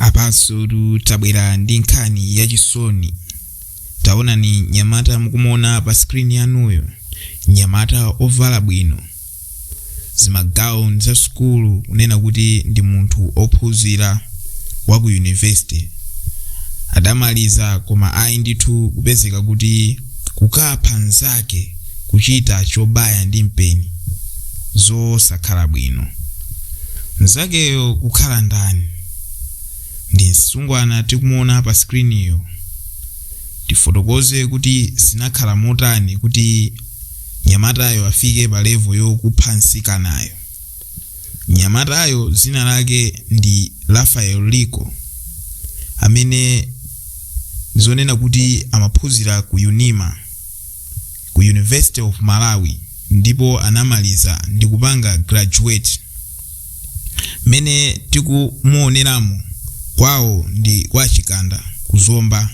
Apanso tabwera ndi nkhani yachisoni. Taonani nyamata mukumuona pa screen yanuyo, nyamata ovala bwino, zimagauni za sukulu, kunena kuti ndi munthu ophunzira wa ku university, adamaliza, koma ayi ndithu, kupezeka kuti kukapha nzake, kuchita chobaya ndi mpeni, zosakhala bwino. Nzakeyo kukhala ndani? Ndi msungwana tikumuona pa screeniyo. Tifotokoze kuti zinakhala motani kuti nyamatayo afike pa level yokupha msikanayo. Nyamatayo dzina lake ndi Rafael Liko, amene zonena kuti amaphunzira ku UNIMA, ku University of Malawi, ndipo anamaliza ndi kupanga graduate. Mmene tikumuoneramo, kwawo ndi kwa Chikanda kuzomba.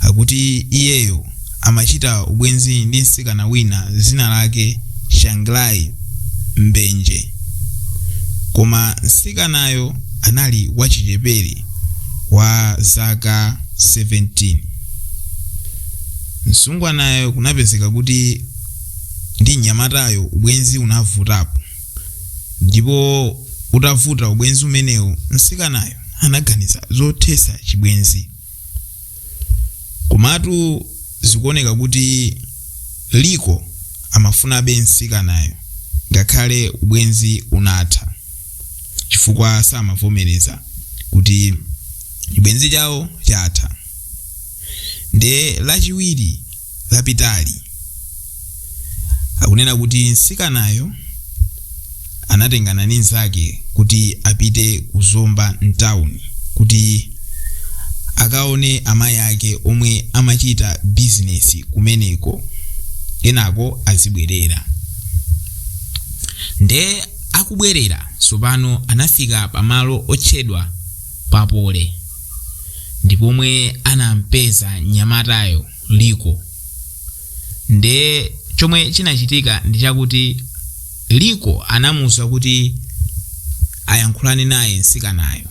Akuti iyeyo amachita ubwenzi ndi mtsikana wina dzina lake Shanglai Mbenje, koma mtsikanayo anali wachichepere wa zaka 17. Msungwanayo kunapezeka kuti ndi mnyamatayo ubwenzi unavutapo, ndipo utavuta ubwenzi umenewu, mtsikanayo anaganiza zothesa chibwenzi. Komatu zikuoneka kuti Liko amafunabe mtsikanayo ngakhale ubwenzi unatha, chifukwa samavomereza kuti chibwenzi chawo chatha. Nde Lachiwiri lapitali, akunena kuti mtsikanayo anatengana ndi nzake kuti apite kuzomba mtawuni kuti akaone amayi ake omwe amachita bizinesi kumeneko, kenako azibwerera. Nde akubwerera tsopano, anafika pamalo otchedwa Papole, ndipomwe anampeza mnyamatayo Liko. Nde chomwe chinachitika ndi chakuti Liko anamuwuza kuti ayankhulane naye mtsikanayo.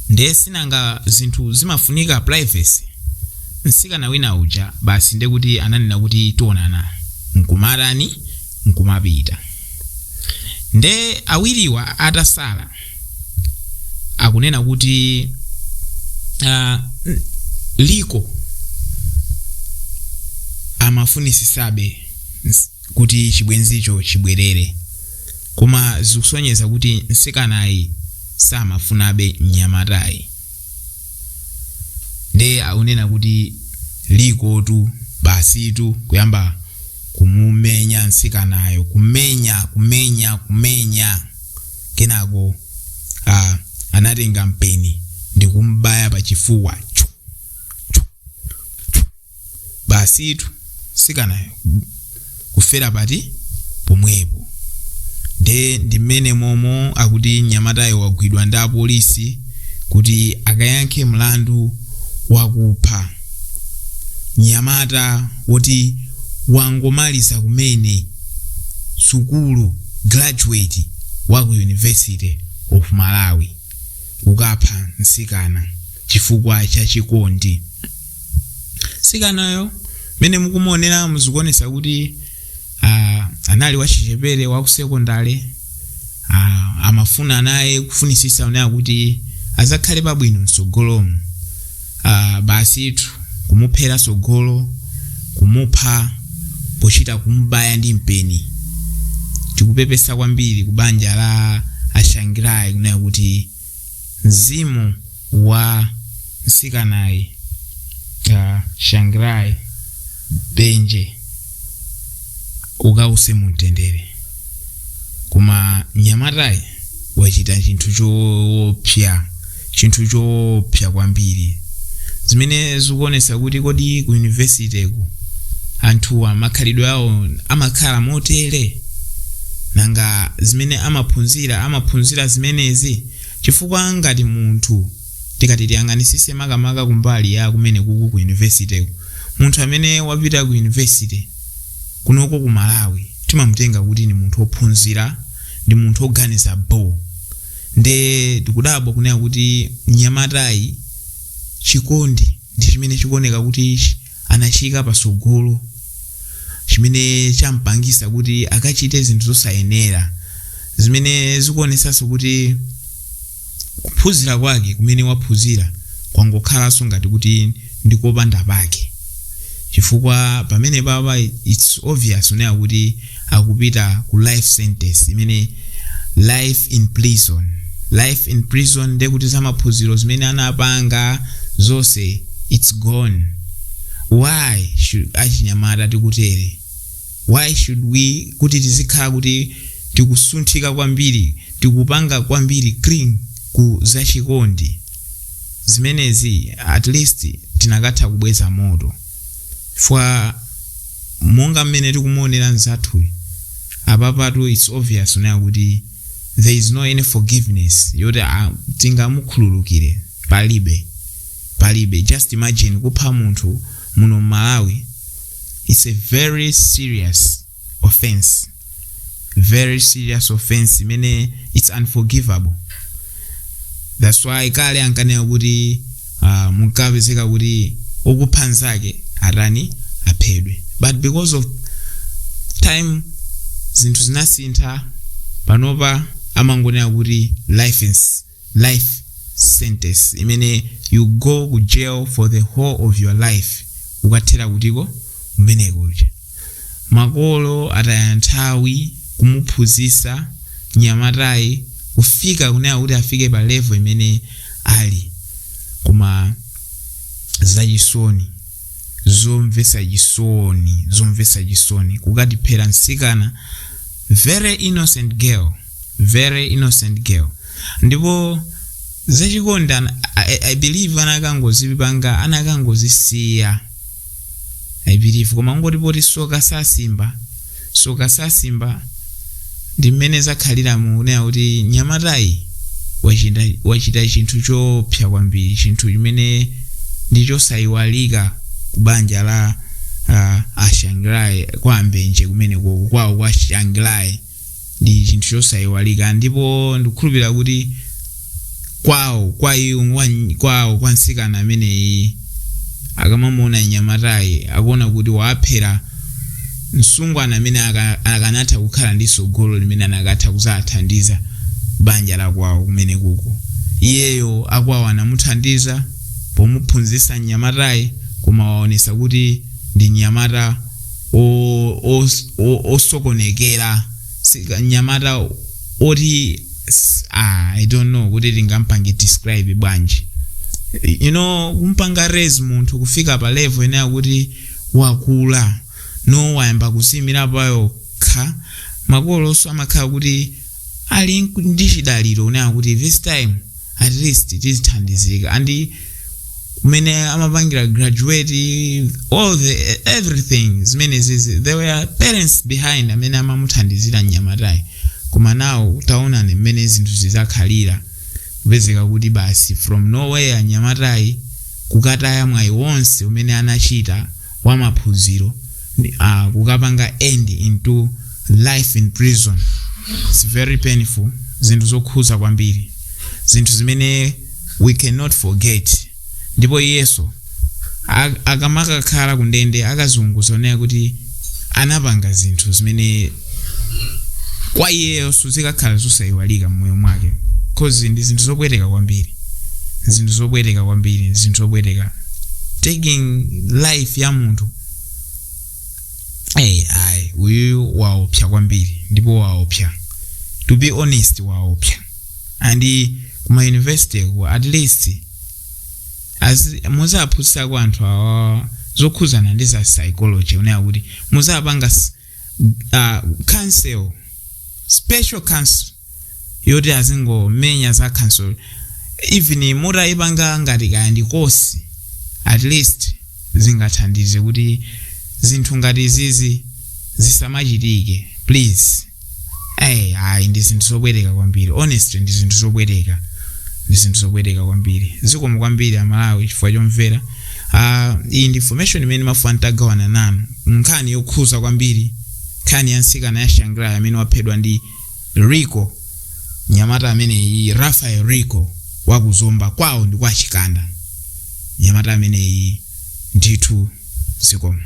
Nde sinanga zinthu zimafunika privacy, mtsikana wina uja basi nde kuti ananena kuti tionana, nkumatani, nkumapita. Nde awiriwa atasala, akunena kuti Liko amafunisisabe kuti chibwenzicho chibwerere, koma zikusonyeza kuti mtsikanayi samafunabe mnyamatayi. Nde akunena kuti Likotu basitu kuyamba kumumenya mtsikanayo, kumenya, kumenya, kumenya, kenako anatenga mpeni ndi kumbaya pachifuwa, chu chu chu, basitu mtsikanayo kufera pati pomwepo. Nde ndi mmene momo akuti mnyamatayo wagwidwa ndi apolisi kuti akayankhe mlandu wakupha. Mnyamata woti wangomaliza kumene sukulu, graduate wa ku University of Malawi, kukapha mtsikana chifukwa cha chikondi. Mtsikanayo mmene mukumuonera, muzikuonesa kuti anali wachichepere wa ku sekondale, amafuna naye kufunisisa onera kuti azakhale pabwino mtsogolomu. Basitu kumuphera tsogolo, kumupha pochita kumbaya ndi mpeni. Tikupepesa kwambiri ku banja la Ashangirai, kunena kuti mzimu wa mtsikanayi Shangirai Benje ukause mumtendere. Koma mnyamatayi wachita chinthu choopsa, chinthu choopsa kwambiri, zimene zikuonesa kuti kodi ku university ku anthuwa makhalidwe awo amakhala motere? Nanga zimene amaphunzira, amaphunzira zimenezi? Chifukwa ngati munthu tikati tiyang'anisise makamaka kumbali ya kumene kuku ku university ku, munthu amene wapita ku university kunoko ku Malawi timamutenga kuti ni munthu wophunzira, ndi munthu woganiza bo. Nde tikudabwa kunena kuti mnyamatayi chikondi ndi chimene chikuoneka kuti anachiyika pasogolo, chimene champangisa kuti akachite zinthu zosayenera, zimene zikuonesanso kuti kuphunzira kwake kumene waphunzira kwangokhalanso ngati kuti ndikopanda pake, chifukwa pamene papa it's obvious kunena kuti akupita ku life sentence, imene life in prison. Life in prison, ndiye kuti zamaphunziro zimene anapanga zonse, it's gone. Why should achinyamata tikutere? Why should we kuti tizikhala kuti tikusunthika kwambiri, tikupanga kwambiri cling ku zachikondi zimenezi? At least tinakatha kubweza moto fwa monga mmene tikumuonera mzathuyu apapatu. It's obvious kunena kuti there is no any forgiveness yoti tingamukhululukire. Palibe, palibe. Just imagine kupha munthu muno mMalawi. It's a very serious offense, very serious offense imene it's unforgivable. That's why kale ankanena kuti munkapezeka kuti okupha nzake atani? Aphedwe. But because of time, zinthu zinasintha. Panopa amangonena kuti life sentence, imene you go ku jail for the whole of your life. Ukathera kutiko kumene kuja. Makolo ataya nthawi kumuphunzitsa nyamatayi kufika kunena kuti afike pa level imene ali. Koma zachisoni, zomvetsa chisoni, zomvetsa chisoni, kukatiphera mtsikana, very innocent girl, very innocent girl. Ndipo zachikondi I believe anakangozipanga, anakangozisiya, I believe. Koma ngoti poti soka sasimba, soka sasimba, ndi mmene zakhalira kunena kuti nyamatayi wachita chinthu chopsa kwambiri, chinthu chimene ndi chosayiwalika ku banja la Ashangirai kwa Ambenje kumene koko kwawo kwa Shangirai. Ndi chinthu chosayiwalika, ndipo ndikukhulupirira kuti kwawo kwa iwo, kwawo kwa mtsikana ameneyi, akamamuona nyamatayi akuona kuti waaphera msungwana amene akanatha kukhala ndi tsogolo limene anakatha kuzathandiza banja la kwawo kumene kuko. Iyeyo akwawo anamuthandiza pomuphunzitsa mnyamatayi, koma waonesa kuti ndi mnyamata osokonekera, mnyamata oti I don't know kuti tingampange describe bwanji. Kumpanga raise munthu kufika pa level ineya kuti wakula, no, wayamba kuziyimira payokha, makolonso amakhala kuti ali ndi chidaliro kunena kuti this time at least tizithandizika. And kumene amapangira graduate, all the everything zimene zizi, there were parents behind amene amamuthandizira mnyamatayi. Koma nawo taonani mmene zinthu zizakhalira, kupezeka kuti basi from nowhere mnyamatayi kukataya mwayi wonse umene anachita wa maphunziro, kukapanga end into life in prison. It's very painful, zinthu zokhuza kwambiri, zinthu zimene we cannot forget. Ndipo iyeso akamakakhala kundende akazunguza onena kuti anapanga zinthu zimene kwa iyeyo zikakhala zosayiwalika mmoyo mwake, 'cause ndi zinthu zopweteka kwambiri, zinthu zopweteka kwambiri, zinthu zopweteka, taking life ya munthu. Hey, ayi, uyuyu waopsa kwambiri, ndipo waopsa, to be honest, waopsa. And kuma university ku at least as muzaphunzitsako anthu awa zokhuzana ndi za psychology, unena kuti muzapanga counsel, special counsel yoti azingomenya za counsel. Even mutayipanga ngati kaya ndi course, at least zingathandize kuti zinthu ngati izizi zisamachitike, please. Hey, ayi, ndi zinthu zopweteka kwambiri, honestly, ndi zinthu zopweteka, ndi zinthu zopweteka kwambiri. Zikomo kwambiri Amalawi chifukwa chomvera. Iyi ndi information imene mafuna ntagawana nanu, nkhani yokhuza kwambiri, nkhani ya nsikana ya Shangirai amene waphedwa ndi Rico. Nyamata ameneyi Rafael Rico wakuzomba kwawo ndi kwa Chikanda. Nyamata ameneyi ndithu, zikomo.